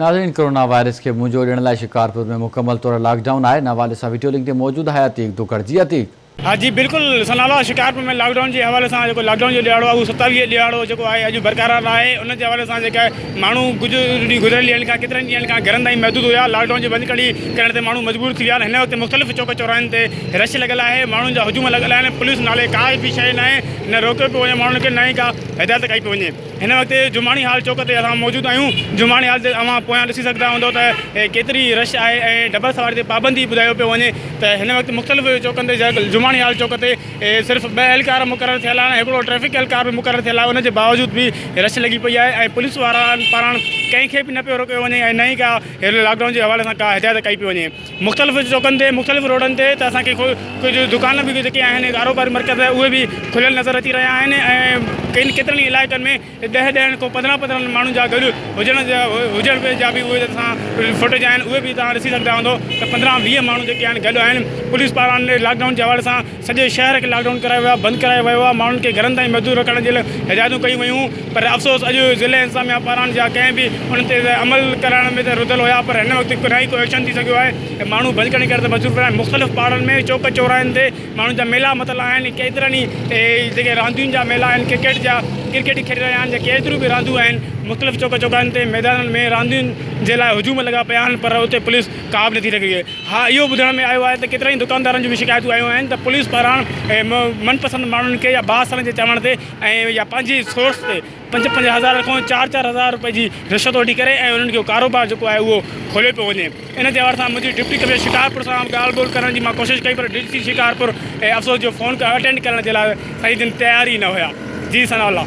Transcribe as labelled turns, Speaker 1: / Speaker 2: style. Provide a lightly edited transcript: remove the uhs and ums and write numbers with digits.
Speaker 1: ناظرين corona virus کي منهنجو ڏيڻ لاء شڪارپور ۾ مڪمل طور لاڪ ڊائون آهي ان حوالي سان وڊيو لنڪ تي موجود آهي عتيق دوڪڙ جي عتيق.
Speaker 2: ها جي بلڪل ثناء شڪارپور ۾ لاڪ ڊائون جي حوالي سان جيڪو لاڪ ڊائون جو ڏهاڙو آهي اهو 27 ڏهاڙو جيڪو آهي اڄ برقرار آهي ان جي حوالي سان جيڪا ماڻهو ڪجهه ڏينهن گذريل ڏينهن کان ڪيترن ڏينهن کان گهرن تائين محدود هيا لاڪ ڊائون جي بند ڪڙي ڪرڻ تي ماڻهو مجبور ٿي ويا آهن هن وقت مختلف چوڪ چوراهن تي رش لڳل آهي ماڻهن جا هجوم لڳل آهن پوليس نالي ڪا به شيء ناهي نه روڪيو پيو وڃي ماڻهن کي نه ئي ڪا هدايت ڪئي پئي وڃي. هن وقت جماڻي هال چوڪ تي اسان موجود آهيون. جماڻي هال تي اوهان پويان ڏسي سگهندا هوندؤ ته ڪيتري رش آهي ۽ ڊبل سواري تي پابندي ٻڌايو پيو وڃي ته هن وقت مختلف چوڪن تي جماڻي هال چوڪ تي صرف ٻه اهلڪار مقرر ٿيل آهن هڪڙو ٽريفڪ اهلڪار به مقرر ٿيل آهي ان جي باوجود به رش لڳي پئي آهي ۽ پوليس وارن پاران ڪنهن کي به نه پيو روڪيو وڃي ۽ نه ئي ڪا لاڪ ڊائون جي حوالي سان ڪا هدايت ڪئي پئي وڃي. مختلف چوڪن تي مختلف روڊن تي ته اسان کي ڪجهه دڪان به جيڪي آهن ڪاروباري مرڪز اهي به کليل نظر اچي رهيا آهن ۽ ڪن ڪيترن ئي علائقن ۾ ڏهه ڏهن کان 15 15 ماڻهن جا گڏ هجڻ جا هجڻ جا به اهي اسان فوٽيج آهن اهي به توهان ڏسي سگهندا هوندو ته 15 20 ماڻهو جيڪي آهن گڏ آهن پوليس پاران لاڪ ڊائون جي حوالي سان سڄي شهر کي لاڪ ڊائون ڪرايو ويو آهي بند ڪرايو ويو آهي ماڻهن کي گهرن تائين محدود رکڻ جي لاء هدايتون ڪيون ويون پر افسوس اڄ ضلعي انتظاميا پاران جا ڪنهن به ان تي عمل ڪرائڻ ۾ ته رڌل هيا پر هن وقت نه ئي ڪو ايڪشن ٿي سگهيو آهي ۽ ماڻهو ڀڄڪڻي ڪري ته مصروف آهن مختلف پاڙن ۾ چوڪ چوراهن تي ماڻهن جا ميلا متل آهن ڪيترن ئي جيڪي راندين جا ميلا آهن ڪرڪيٽ جا ڪرڪيٽ کيڏي رهيا آهن يا ڪيتريون به رانديون آهن مختلف چوڪ چوراهن تي ميدانن ۾ راندين جي لاء هجوم لڳا پيا آهن پر اتي پوليس ڪا به نٿي رکي ها اهو ٻڌڻ ۾ آيو آهي ته ڪيترن ئي دڪاندارن جون به شڪايتون آيون آهن ته پوليس پاران من پسند ماڻهن کي يا بااثرن جي چوڻ تي ۽ يا پنهنجي سورس تي پنج پنج هزار کان چار چار هزار روپئي جي رشوت وٺي ڪري ۽ انهن کي ڪاروبار جيڪو آهي اهو کوليو پيو وڃي ان جي حوالي سان منهنجي ڊپٽي ڪمشنر شڪارپور سان ڳالهه ٻولهه ڪرڻ جي مان ڪوشش ڪئي پر ڊي سي شڪارپور افسوس جو فون اٽينڊ ڪرڻ جي لاء سائين جن تيار ئي نه هيا جي ثناء الله.